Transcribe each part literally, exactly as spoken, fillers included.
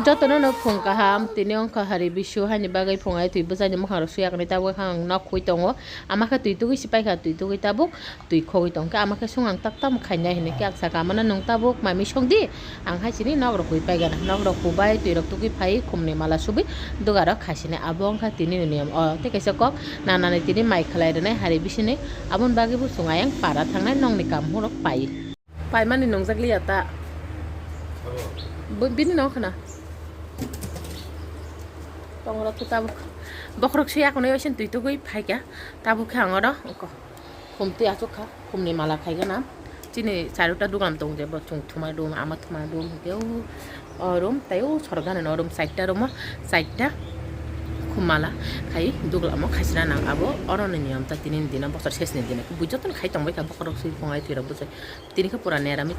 Jotono no phung kaham, tini wngkha hari bisu, haini bagwi phung ai twi bwchaini mwkhang rok suyaknai, tabuk ang nok khui tongo. Ama khe twi tugwi se paikha, twi tugwi tabuk twi khogwi tongkhe, ama khe sung ang tak tam khainai hinwi khe ang sakha, "Amano nwng tabuk mami songdi, ang hai sini nok rok khui paigana." Nok rok khubai, twi rok tugwi phai, khumni mala subwi duga rok khaisinai. Abo wngkha tini ni niyom. O tei kaisa kok, nanani tini mai khlai rwnai hari bisini, aboni bagwi bo chwng ayang para thangnai nokni kaam rok pai. Paimani nungjak liya ta. Bo-, bini no khna. Tongrok khe tabuk. Bokhorok se yakno yasin twi tugwi phaikha. Tabuk khe ang oro khumtwi achuk kha. Khumni mala khaigana. Chini charota duglam tong je bo chwng thumai dum, ama thumai dum hwnkhe o, o room tei o sorok gana no room side ta room o side ta khum mala khai duglam o khaisina nang abo oro ni niyom ta tini ni dino bosor ses ni dino bui jotono khai tongbai kha bokhorok sui khongai twi rok bwsai. Tini khe pura nerami.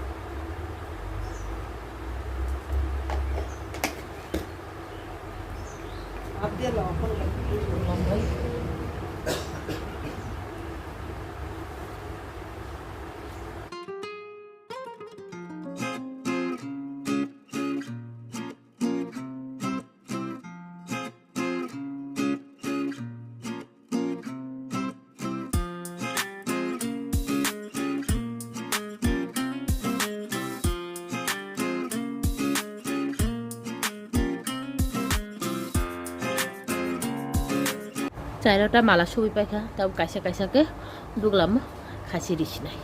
Chairota mala subui paikha, tabuk kaisa kaisa khe duglam khasi risinai.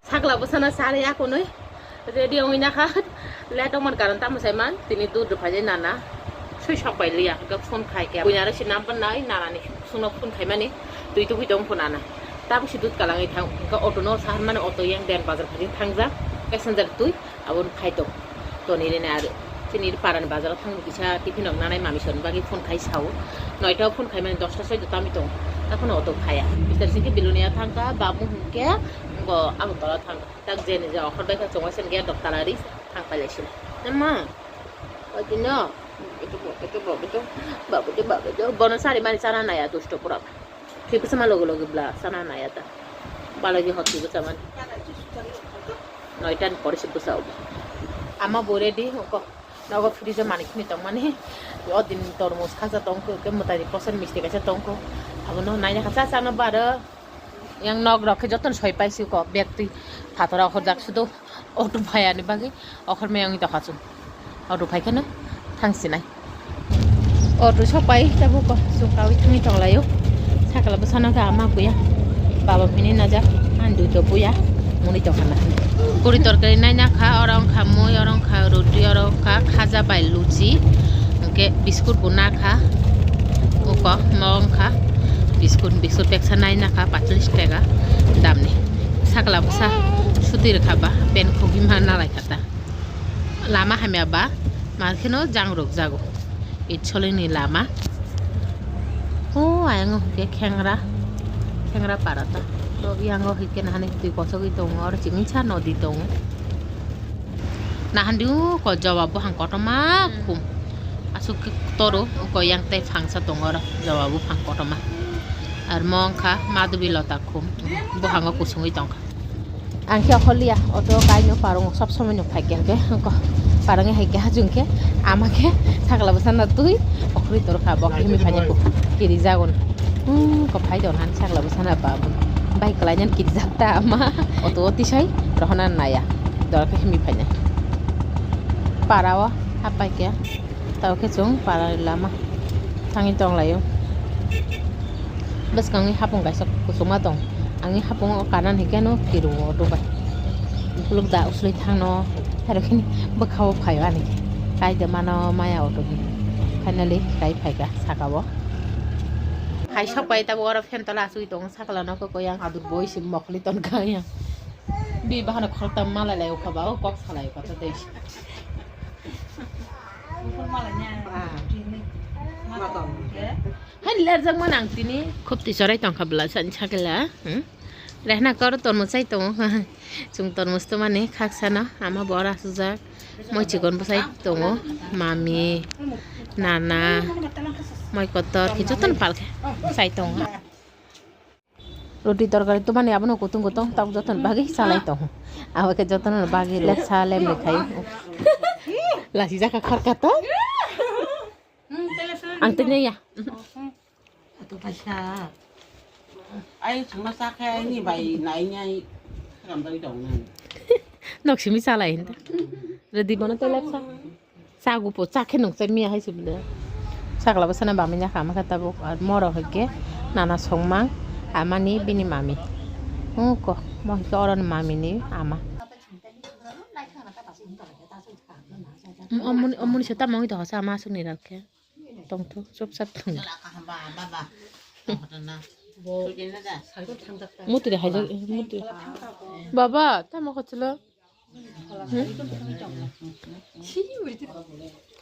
Sakla bwsano sari akonwi ready wngwi nakha. Late wngmani karon tamo saiman tini dudh rwphaijai nana. Swi sok pai liya hwnkhe phone khai khe buini aro se number nai nanani sungno phone khaimani twi tubui tong phone nana. Tabuk se dudh kalangwi thang hwnkhe auto no saharmani auto yang den bazar phaijing thangjak passenger twi. Aboni phai tongo. Toni rina aro chini parani bazaro thangwi kisa tiffin rok nanai mami soni bagwi phone khai sao. Noita o phone khaimani dosta soi do tami tongo. Takhwno auto phaiya. Bistar singkhe Bilonia thangkha, babu hwnkhe bo Agartala thangkha. Tak jeni ja okhor bai kha chonga sen gate rok tala ri thang pailai sini. Emma. Oi tino. Ito bo, ito bo, ito. Babu de, babu de. Bono sari mani chana naya dusto pura. Thwi bwsama logo logo bla sana naya ta. Balagi hot thwi bwsama. Noita ni pore se bwsa obo. Ama bo ready oko. Nogo fridge o manwi khini tongmani. O din tormos khasa tongkho, ke mwtai ni koson misti kaisa tongkho. Abono naina kha cha chano baro. Yang nok rok khe jotono soi paisi ko bag twi phatora okhorjak sudo. Auto phaiya ni bagwi okhormai wngwi tongkha chwng. Auto phai kheno thangsinai. Auto sok pai tabuk chwng kaui thangwi tonglaio. Sakla bwsano khe ama buya. Baba phini najak, ani duijo buya. Muni tongkha na. Puri torkari naina kha, oro wngkha mui, oro wngkha roti, oro wngkha khaja bai luchi. Hwnkhe biskut bo nakha. Uko mo wngkha biskut, biskut beksa naina kha patrish taka damni. Sakla bwsa suti rwkha ba, pen khogwi ma nalai kha ta. Lama hamya ba, mar kheno jang rok jago. It solingni lama. O ayang o hwnkhe khengra, khengra para ta. To yang o hwnkhe nahani twi kochogwi tongo, oro chini cha nodi tongo. Nahandi o ko joba buphang kotorma khum. Aswk khe toro ko yang tei phangsa tongo oro joba buphang kotorma. Ar mo wngkha madhubi lota khum, buhango kusungwi tongkha. Ang khe holiya, auto kaino parung sob somoi no phaikhe hwnkhe, hwnkhe Parangwi hai khe hachung khe ama khe sakla bwsano twi okhorwi torkha, bo khe himwi phainai kiri jagon. Hmm, kok phai tongkha sakla bwsano ba bai kwlainani kiri jak ta ama. Auto o tisai rohorna naya, dora khe himwi phainai. Para o hapai khe, tao khe chwng para lama thangwi tonglaio. Bwskangni hapung kaisa kuchukma tong. Angni hapung o kanan hinkhe no kirungo auto bai. Ukuluk da usli thangno, hairokhe bwkha o phaio ani. Kaida mano maya auto hinkhe. Finally, kai phaikha saka o. Hai sok bai tabuk oro fan tola asugwi tongo, sakla no kok yang adur boi sim mokli ton kha yang. Bi bahano khorokta malai lai ukha ba, o kok salai ukha ta tei. Hai lerjak ma nang tini. Khub tisorai tongkha bwla sani sakela. Hmm? Rehna kor tormos chai tongo. Chwng tormos to mani khaksa no ama bor asujak. Moi chikon bwsai tongo. Mami, nana, moi kotor khe jotono palkhe chai tongo. Roti torkari tumani abono kutung kutung tok jotono bagwi salai tongo. Abo khe jotono bagwi lepsa lemri khai. Lasi jaka khorka to. Ang tini ya. Atu kaisa. Ai, chwngno cha khe aini bai nai nai ramdagwi tongo nang. Nok simi salai hinta. Redi bono tele cha. Cha gupo cha khe nung cha miya hai sibile. Sakla bwsana bamwi nya kha, ama khe tabuk, ar moro hai khe nana songmang, amani bini mami. Ungko mo hai khe oroni mami ni ama. Omoni, omoni se tamo wngwi tongkha sa ama aswkni rok khe. Tongthok, chop chap thung. Mutri haijak, mutri. Baba, tamo kochlo. Hmm?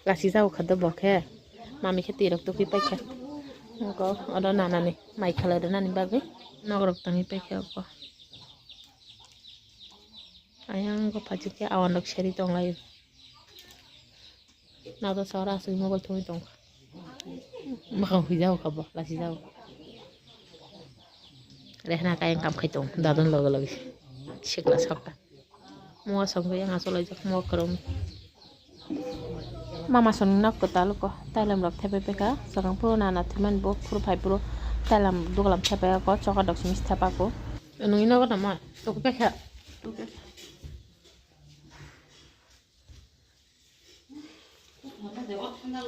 Lasi jao kha do bo khe. Mami khe twi rok tubui paikha. Nokho oro nanani mai khalai rwnani bagwi. Nok rok tangwi paikha abo. Ayang go phaji khe awan rok seri tonglaio. Nado sora aswk mobile thumwi tongkha. Bwkhao huijao kha bo, lachijao. Rehna khe ayang kam khai tong, dadon loge loge. Sikla sokha. Mua songwi yang acholaijak, mua kwrwng. Mama songni nok kwtal ko, tailam rok thepai paikha. Swkang phuru nana thwimani bo phuru phai phuru tailam dugalam thepai ko, choka dok simi thepa ko. Nungni nogo tamo? Tuku paikha.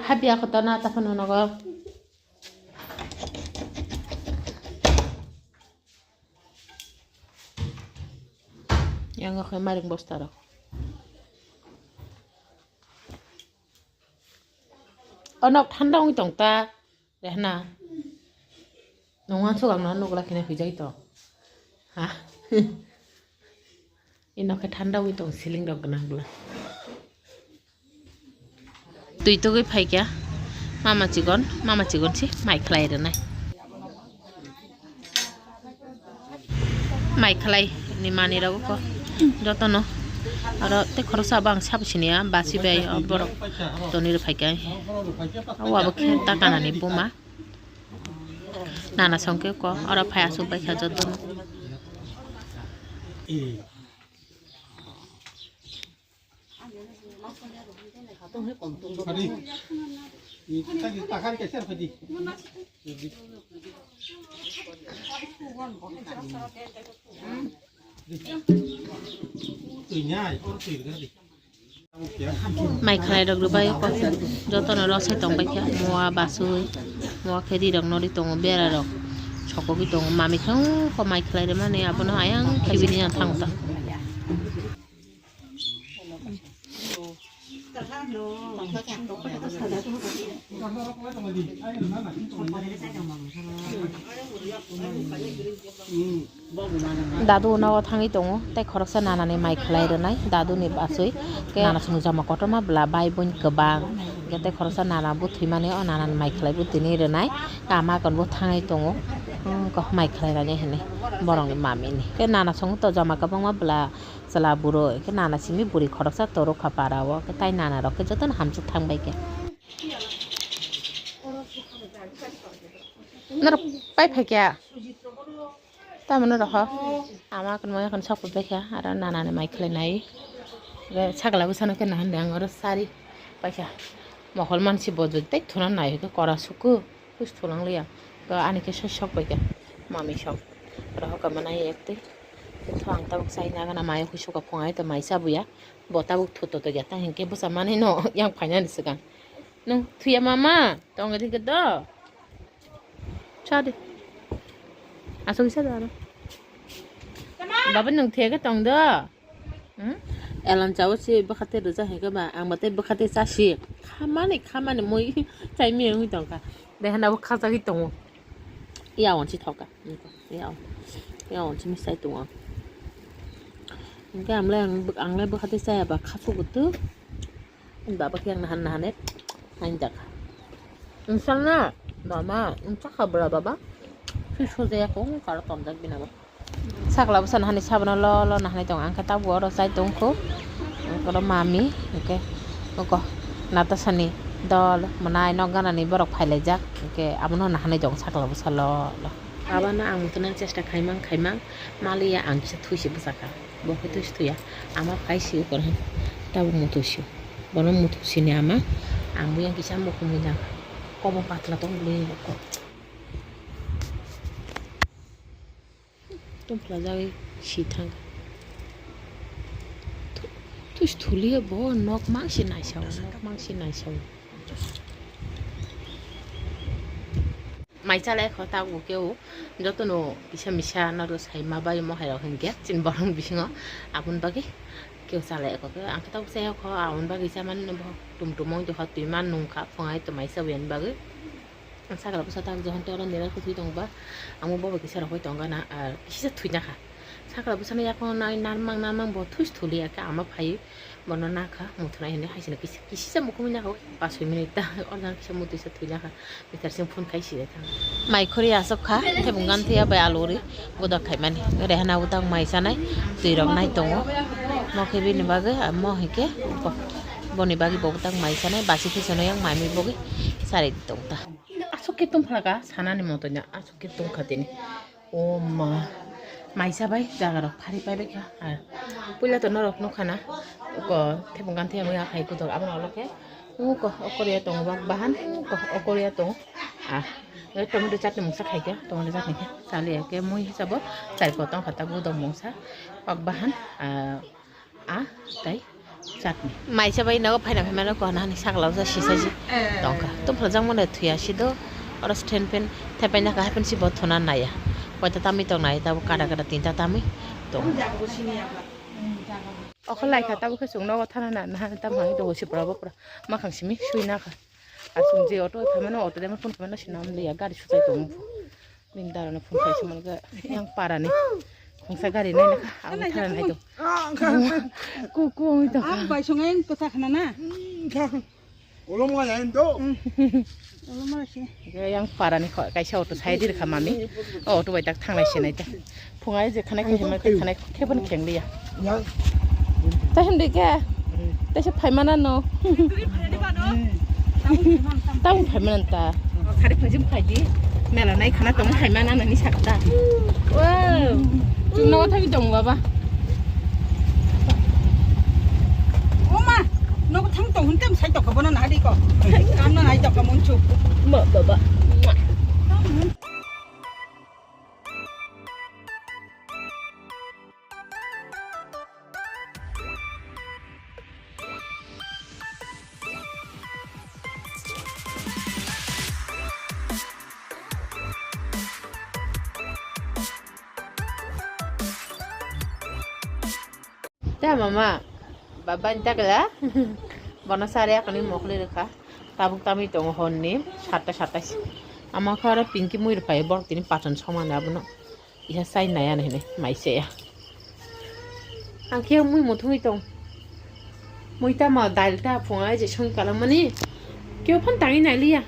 Hapya kotor na ta phano nogo. Yang khe maring bosta rok. Onok thanda wngwi tong ta. Rehna. Nungwan sugang no nugla khina hwijai to. Ha. Ino khe thanda wi tong siling rok gwnang bwla. Twi tugwi phaikya. Mama chikon, mama chikon si mai khlai rwnai. Mai khlai ni manwi rok ko jotono. Aro tei khoroksa bo ang sabo siniya basi bai borok tonwi rw phaikha. O abo khe ta kanani buma. Nana songke ko oro phai aswk bai kha jotono. Mai khlai rok rwbai kok jotono rw sai tong bai kha, mua basui, mua khe ri rok no ri tongo, bera rok sokogwi tongo, mami khe wng kha mai khlai rwmani, abono ayang khibini yang thang ta. Dadu nogo thangwi tongo, tei khoroksa nanani mai khlai rwnai daduni bachwi. Khe nana songni jama kotorma bwla bai bun kwbang. Khe tei khoroksa nana bo thwimani, o nanani mai khlai bo tini rwnai. Ama kon bo thangwi tongo, hmm, kok mai khlai rani hinwi borokni mamini. Khe nana songwi to jama kwbangma bwla. Chwla bwrwi khe nana simi bwrwi khoroksa torok kha para o, khe tai nana rok khe jotono hamjwk thang bai khe. Norok pai phai kha? Tamo norok ho? Ama kon maya kon sok pai kha, aro nana ni mai khlai nai. Sakla bwsano khe nahan de ang oro sari paikha. Mokol mansi bo jodi tei thuna nai hwnkhe kora suku, kuch thulang liya. To ani khe sok sok paikha. Mami sok. Oro hoka manai ek twi. To ang tabuk chai nagana mai hwi suka phungai to mai chabuya. Bo tabuk thu to to ya ta hinkhe bwsa mani no yang phainani swkang. Nung thuya mama, tong di ke do. Cha de. Asok isa da aro. Baba nung thuya ke tong do. Hmm? Elan chawo si bwkhate rwja hingke ba, ang bate bwkhate chasi. Khamani, khamani mui chai mi wngwi tongkha. Dehana bo khajagwi tongo. Iya on si thoka. Iya on. Iya on si misai tongo. Hingke ang le, ang le bwkhate chaya ba khasu kutu. Baba khe ang nahan nahan e hain jak. Insal na, mama, insal kha bwla baba. Sui soja ya kong karo tonjak bina bo. Sakla bwsa nahani sabono lo lo nahani tong ang khe tabuk oro chai tong kho. Oro mami hwnkhe oko Natasani dol mwnai nok ganani borok phailaijak hwnkhe abono nahani tong sakla bwsa lo lo. Abano ang muthunani chesta khaimang khaimang maliya ang kisa thuisi bwsakha. Bo khe thuisi thuya. Ama phai sio kor hin. Tabuk muthu sio. Bono muthu sini ama. Ang buyang kisa mukhumui nang. Komo patla tong bwlwi rokko. Tong phlajagwi si thang. Thu-, thuisi thuliya bo nok mangsi naisao, nok mangsi naisao. Mai chalai kho tabuk keu jotono kisa misa norok sai ma bai mohai rok hinkhe chini borok bisingo aboni bagwi keu chalai kho khe ang khe tabuk chaya kho aboni bagwi chamani no bohok tum tum wng tongkha twi ma nungkha phungai tongmai chawi ani bagwi sakla bwsa tak johon tei oro nera khe thwi tongba amo bobo kisa rok bai tongana ar kisa thwi nakha sakla bwsano yaphang nai narmang narmang bo thuis thuliya khe ama phai. Bono nakha muthunai hinwi haisino kisi kisa mukhumui nakha pas soi minute ta ordan kisa mutui sa thwi nakha bitar sing phone khai side thang. Mai khori asok kha thebung gan thwiya bai aluri godak khaimani rehana utang mai sanai twi rok nai tongo mo khe bini bagwi mo hinkhe boni bagwi bo utang mai sanai basi khe sono yang mai mui bogwi sari tong ta. Asok khe tong phalka sanani moto nya asok khe tong kha tini. O ma, maisa bai jaga rok phari pai bai kha. Ar puila to norok nukha na, ko thebung gan thebung ya khai kutok abono olo khe. Uko okoriya tongo bak bahan, uko okoriya tongo. Ah, tomato chutney mungsa khai khe, tomato chutney khe. Chali ya khe mui hisabo chari ko tong kha ta gudok mungsa bak bahan. Ah, Ah, tai chatni. Maisa bai nogo phaina phaimano kohna hani sakla bwsa sisa si tongkha. Tongphla jang mano thuya si do. Oro stand fan thepai naka happen si bo thuna naya. Koita tamwi tong nai tabo kada kada tinta tamwi tong. Okho laikha tabo khe chwng nogo thana na naha tamo hai do si pura bo pura. Makhang simi sui nakha. Aswng je auto phaimano auto de ma phone phaimano sinam liya gari sutai tongo. Nini dara no phone khai se manka yang para ni. Khungsa gari nai naka ang thara nai do. Ku ku ang to. Ang bai song ang to sakna na. Ulo mo yan do. Ulo mo si. Yang para ni kaisa auto sai dir kha mami. Auto bai tak thanglai se nai ta. Phungai je khanai khe himai khe khanai khe ban kheng liya. Ya. Ta him de ke. Ta se phai mana no. Ta him phai mana ta. Khari phai jim phai di. Mela nai khana tong phai mana nani sakta. Wow. Chung no thang tong baba. Oma, no thang tong hun tem sai to ko bono na di ko. Kan na nai to ko mun chu. Ma baba. Ta mama, baba ni takla, bono sari akoni mokli rwkha, tabuk tamwi tongo honni satta satta si, ama khe oro Pinky mui rwphai borok tini pasan somani abono. Isa sai naya hinwi mai se ya. Ang khe mui muthungwi tong. Mui tamo dail ta phungai je songwi kalamani. Keu phan tangwi nailiya.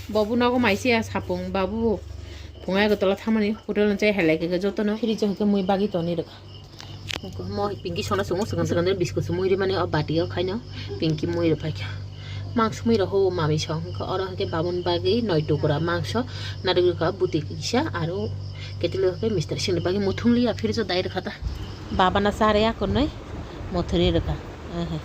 Bobu nogo mai se ya sapung babu. Phungai go tola thamani hotel no chai halai khe jotono. Phiri jong khe mui bagwi toni rwkha. Mo Pinky sona sungo swkang swkang de biscuit sumui rimani o bati o khaino Pinky mui rwphai kha. Mang sumui rw ho mami song kha oro hwnkhe babun bagwi noi tukra mangso narwk rwkha buti kisa aro ketilo hwnkhe mister singni bagwi muthung liya phiri jo dai rwkha ta. Baba na sari akonoi muthuri rwkha. Ehe.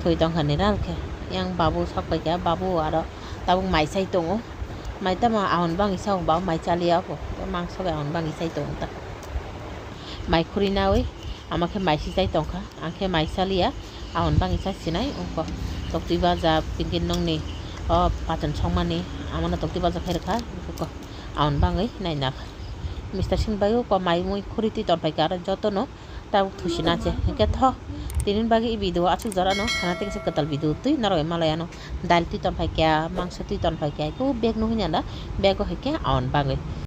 Thwi tongkha ni ral khe. Yang babu sok pai kha, babu aro tabuk mai chai tongo. Mai tamo ahon bangwi sao, babu mai chaliya bo. Mangso bai ahon bangwi chai tongo ta. Mai khuri nawi, ama khe mai si chai tongkha. Ang khe mai chaliya, ahon bangwi cha sinai wngkha. Toktwi baja, pinkin nongni o paton songmani, amono toktwi baja khe rwkha, wngkha ahon bangwi naina kha. Mister Singh bai o ko mai mui khuri twi tonpai kha, aro jotono tabuk thusi na che. Hinkhe tho, tini bagwi i video aswk jora no khana tei kisa kwtal video twi norok malai ano. Dal twi tonpai kha, mangso twi tonpai kha, ko bag no hwnwi anda, bag o hinkhe ahon bangwi.